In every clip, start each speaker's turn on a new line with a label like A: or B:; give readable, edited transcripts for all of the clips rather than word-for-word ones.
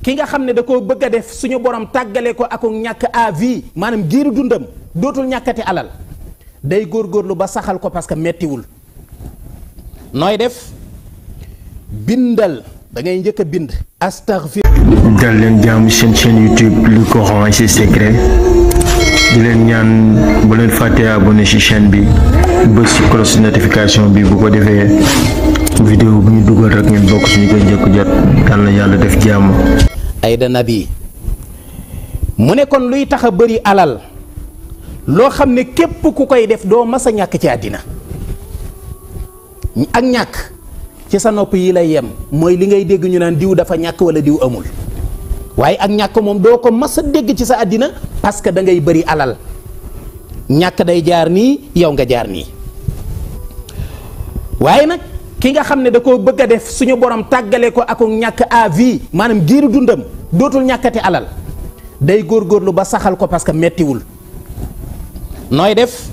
A: ki nga xam ne da koo bëgg a def suñu borom tàggale ko ak ñàkk à vie maanaam giiru dundam dootul ñàkkati alal day góorgóorlu ba saxal ko parce que mettiwul nooy def bindal da ngay njëkk a bind astaghfir.
B: dal leen jaamu seen chaîne YouTube le Coran et ses secrets di leen ñaan bu leen fàtte abonné ci chaîne bi bës ci cloche notification bi bu ko defee vidéo bu ñu dugal rek ngeen bokk suñu koy njëkk jot yal na yàlla def jàmm.
A: Aïda Naby mu ne kon luy tax a bëri alal loo xam ne képp ku koy def doo mas a ñàkk ci àddina ak ñàkk ci sa nopp yi lay yem mooy li ngay dégg ñu naan diw dafa ñàkk wala diw amul waaye ak ñàkk moom doo ko mas a dégg ci sa àddina parce que da ngay bëri alal ñàkk day jaar nii yow nga jaar nii waaye nag ki nga xam ne da koo bëgg a def suñu borom tàggale ko ak ñàkk à vie maanaam giiru dundam dootul ñàkkati alal day góorgóorlu ba saxal ko parce que mettiwul nooy def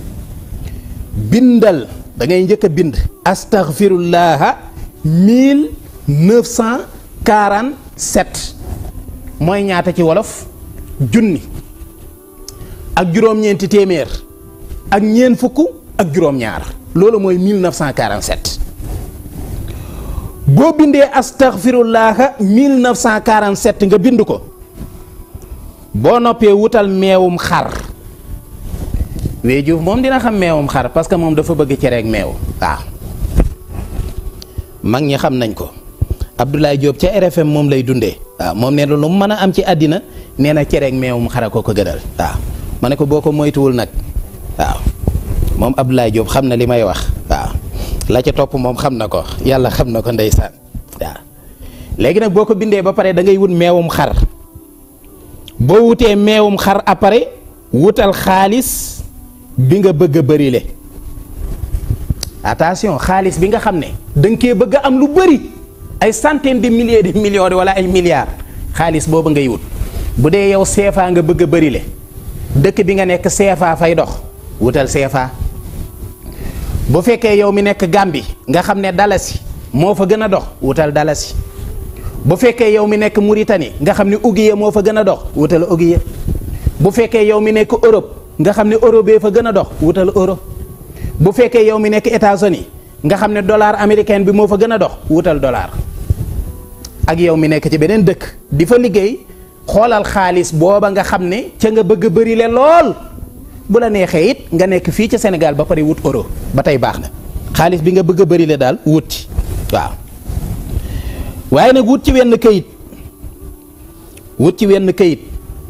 A: bindal da ngay njëkk a bind astaghfirullaha 1947 mooy ñaata ci wolof junni ak juróom-ñeenti téeméer ak ñeent fukk ak juróom-ñaar loolu mooy 1947 boo bindee astaghfirullaha 1947 nga bind ko boo noppee wutal meewum xar Wéjuuf moom dina xam meewum xar parce que moom dafa bëgg cere ak meew waaw mag ñi xam nañ ko Abdoulaye Diop ca RFM moom lay dundee waaw moom nee na lu mu mën a am ci àddina nee na cere ak meewum xar ko gënal waaw ma ne ko boo ko moytuwul nag waaw moom Abdoulaye Diop xam na li may wax waaw la ca topp moom xam na ko yàlla xam na ko ndeysaan waaw léegi nag boo ko bindee ba pare da ngay wut meewum xar boo wutee meewum xar après wutal xaalis bi nga bëgg a bërile attention xaalis bi nga xam ne da nga koy bëgg a am lu bëri ay centaine de milliers de millions wala ay milliards xaalis boobu ngay wut bu dee yow CFA nga bëgg a bërile dëkk bi nga nekk CFA fay dox wutal CFA bu fekkee yow mi nekk Gambie nga xam ne dalasi moo fa gën a dox wutal dalasi bu fekkee yow mi nekk Mauritanie nga xam ne ouguiya moo fa gën a dox wutal ouguiya bu fekkee yow mi nekk Europe nga xam ne euro bee fa gën a dox wutal euro bu fekkee yow mi nekk États-Unis nga xam ne dollar américain bi moo fa gën a dox wutal dollar ak yow mi nekk ci beneen dëkk di fa liggéey xoolal xaalis booba nga xam ne ca nga bëgg a bëri le lool bu la neexee it nga nekk fii ci Sénégal ba pare wut euro ba tey baax na xaalis bi nga bëgg a bëri le daal wut ci waaw waaye nag wut ci wenn kayit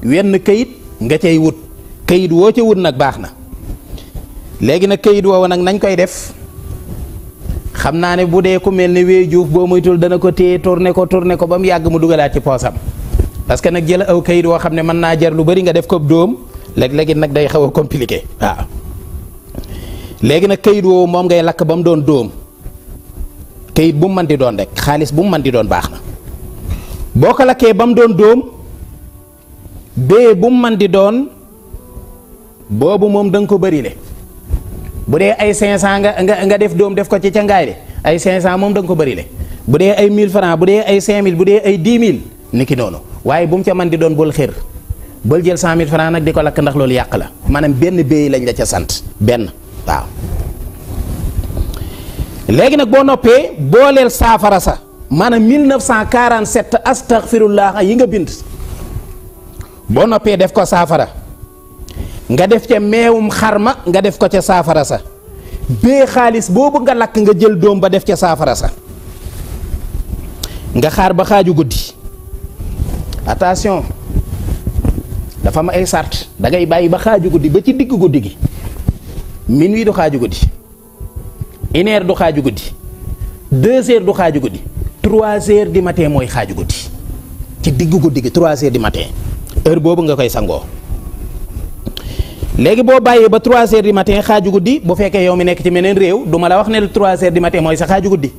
A: wenn kayit nga cay wut kayit woo ca wut nag baax na léegi nag kayit woowu nag nañ koy def xam naa ne bu dee ku mel ne Wéjuuf boo moytul dana ko téye tourné ko ba mu yàgg mu dugalaat ci poosam parce que nag jël aw kayit woo xam ne mën naa jar lu bari nga def ko dóom léeg-léegi nag day xaw a compliqué waaw léegi nag kayit woowu moom ngay lakk ba mu doon dóom kayit bu mu mën di doon rek xaalis bu mu mën di doon baax na boo ko lakkee ba mu doon dóom bee bu mu mën di doon boobu moom da nga ko bëri le bu dee ay 500 nga def doom def ko ci cangaay de ay 500 moom da nga ko bëri le bu dee ay 1000 francs bu dee ay 5000 bu dee ay 10 000 niki noonu waaye bu mu ca mën di doon bul xër bul jël 100 000 francs nag di ko lakk ndax loolu yàq la maanaam benn béy lañ la ca sant benn waaw léegi nag boo noppee booleel saafara sa maanaam 1947 astaghfirullah yi nga bind boo noppee def ko saafara nga def ca meewum xarma nga def ko ca saafara sa bee xaalis boobu nga lakk nga jël doom ba def ca saafara sa nga xaar ba xaaju guddi attention dafa am ay sart da ngay bàyyi ba xaaju guddi ba ci digg guddi gi minuit du xaaju guddi 1 heure du xaaju guddi 2 heures du xaaju guddi 3 heures du matin mooy xaaju guddi ci digg guddi gi 3 heures du matin heure boobu nga koy sangoo léegi boo bàyyee ba 3 heures du matin xaaju guddi bu fekkee yow mi nekk ci meneen réew du ma la wax ne 3 heures du matin mooy sa xaaju guddi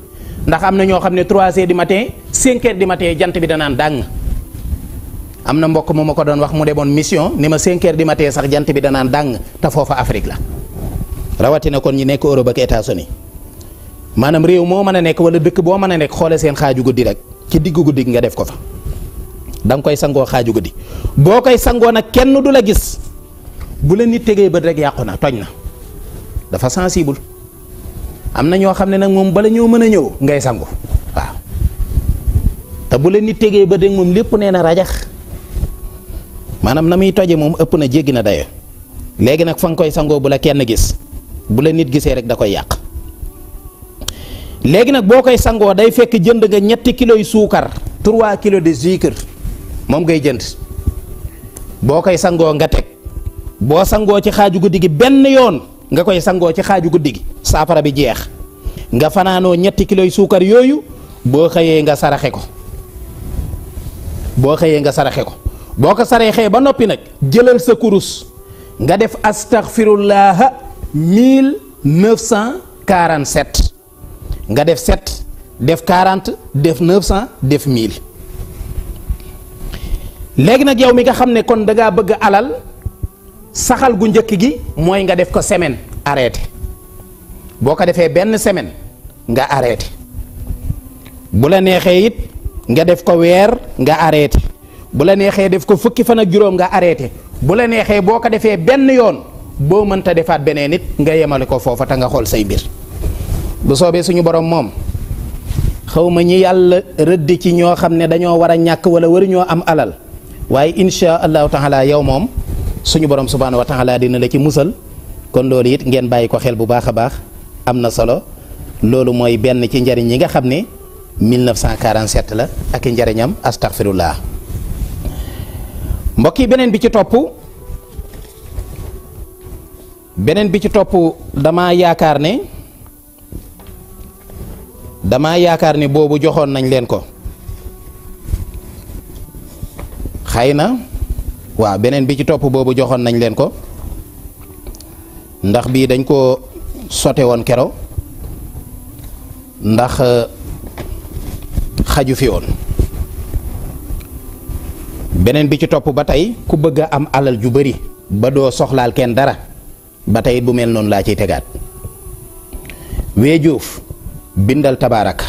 A: ndax am na ñoo xam ne 3 heures du matin 5 heures du matin jant bi danaan dàng am na mbokk mu ma ko doon wax mu demoon mission ni ma 5 heures du matin sax jant bi danaan dàng te foofa Afrique la rawatina kon ñi nekk Europe ak États-Unis maanaam réew moo mën a nekk wala dëkk boo mën a nekk xoole seen xaaju guddi rek ci diggu guddi nga def ko fa da nga koy sangoo xaaju guddi. boo koy sangoo nag kenn du la gis bu la nit tegee bët rek yàqu na toj na dafa sensible. am na ñoo xam ne nag moom bala ñoo mën a ñëw ngay sangu waaw te bu la nit tegee bët rek moom lépp nee na rajax maanaam na muy toje moom ëpp na jéggi na dayo léegi nag fa nga koy sangoo bu la kenn gis bu la nit gisee rek da koy yàq. léegi nag boo koy sangoo day fekk jënd nga 3 kilos yu suukar 3 kilos de sucre moom ngay jënd boo koy sangoo nga teg boo sangoo ci xaaju guddi gi benn yoon nga koy sangoo ci xaaju guddi gi saafara bi jeex nga fanaanoo 3 kilos yu suukar yooyu boo xëyee nga saraxe ko boo ko saraxee ba noppi nag jëlal sa kurus nga def astaghfirullah 1947 nga def 7 def 40 def 900 def 1000. léegi nag yow mi nga xam ne kon da ngaa bëgg alal saxal gu njëkk gi mooy nga def ko semaine arrêté boo ko defee benn semaine nga arrêté bu la neexee it nga def ko weer nga arrêté bu la neexee def ko fukki fan ak juróom nga arrêté bu la neexee boo ko defee benn yoon boo mënta defaat beneen it nga yemale ko foofa te nga xool say mbir. bu soobee suñu borom moom xawma ñi yàlla rëdd ci ñoo xam ne dañoo war a ñàkk wala waruñoo am alal waaye insha allahu taala yow moom suñu borom subhaanahu wa taala dina la ci musal. kon loolu it ngeen bàyyi ko xel bu baax a baax am na solo loolu mooy benn ci njariñ yi nga xam ne 1947 la ak i njariñam astaghfirullah. mbokk yi beneen bi ci topp damaa yaakaar ne boobu joxoon nañ leen ko xëy na waaw beneen bi ci topp boobu joxoon nañ leen ko ndax bii dañ ko sote woon kero ndax xaju fi woon. beneen bi ci topp ba tey ku bëgg a am alal ju bari ba doo soxlaal kenn dara ba tey bu mel noonu laa ciy tegaat. weejuuf bindal tabaaraka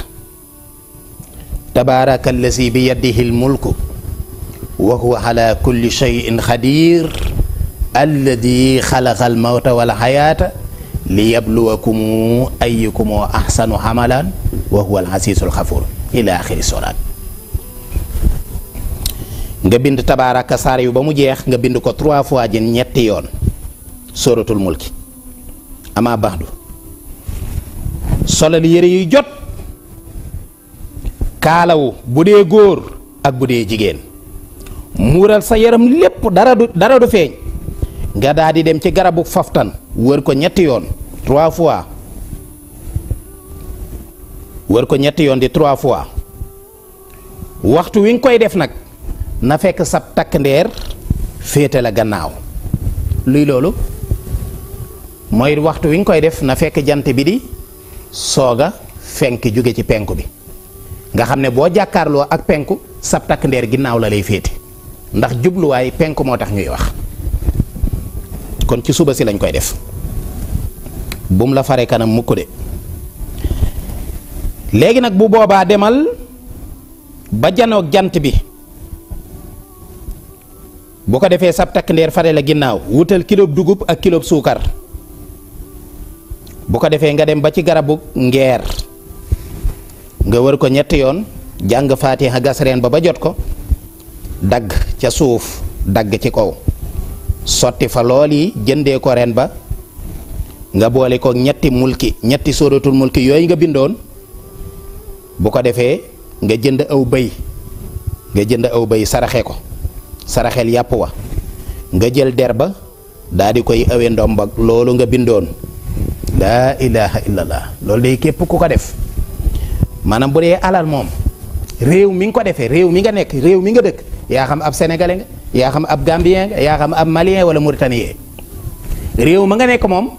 A: allazi bi yadihi almulku wa huwa ala kulli shay'in xadir alladi xalaqa almawta wal xayaata li yabluwakum ayyukum ahsanu amalan wa huwa al-azizul xafuur ila axiri suraat. nga bind tabaaraka saar yu ba mu jeex nga bind ko 3 fois ji ñetti yoon suratul mulki. ama baxdu solal yére yuy jot kaalawu bu dee góor ak bu dee jigéen muural sa yaram lépp dara du feeñ nga daal di dem ci garabu faftan wër ko ñetti yoon 3 fois wër ko ñetti yoon di 3 fois waxtu wi nga koy def nag na fekk sab takk ndeer féete la gannaaw. luy loolu mooy waxtu wi nga koy def na fekk jant bi di sooga fenk jóge ci penku bi nga xam ne boo jàkkaarloo ak penku sab takk ndeer ginnaaw la lay féete ndax jubluwaay penku moo tax ñuy wax. kon ci suba si lañ koy def bum la fare kanam mukk de. léegi nag bu boobaa demal ba janoog jant bi bu ko defee sab takk ndeer fare la ginnaaw wutal kilo dugub ak kilo suukar bu ko defee nga dem ba ci garabu ngeer nga wër ko ñetti yoon jàng faatiha gas reen ba jot ko dagg ca suuf dagg ci kaw sotti fa lool yi jëndee ko ren ba nga boole ko ñetti sóoratul mulki yooyu nga bindoon. bu ko defee nga jënd aw bëy saraxe ko saraxel yàpp wa nga jël der ba daal di koy awe ndomb ak loolu nga bindoon. laa ilaha illallah loolu day képp ku ko def maanaam bu dee alal moom réew mi nga ko defee réew mi nga nekk réew mi nga dëkk yaa xam ab sénégalais nga yaa xam ab gambien nga yaa xam ab malien wala mauritanien réew ma nga nekk moom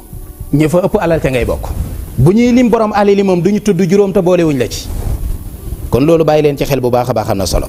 A: ña fa ëpp alal ca ngay bokk. bu ñuy lim borom alali moom du ñu tudd juróom te boolewuñ la ci kon loolu bàyyi leen ci xel bu baax a baax am na solo.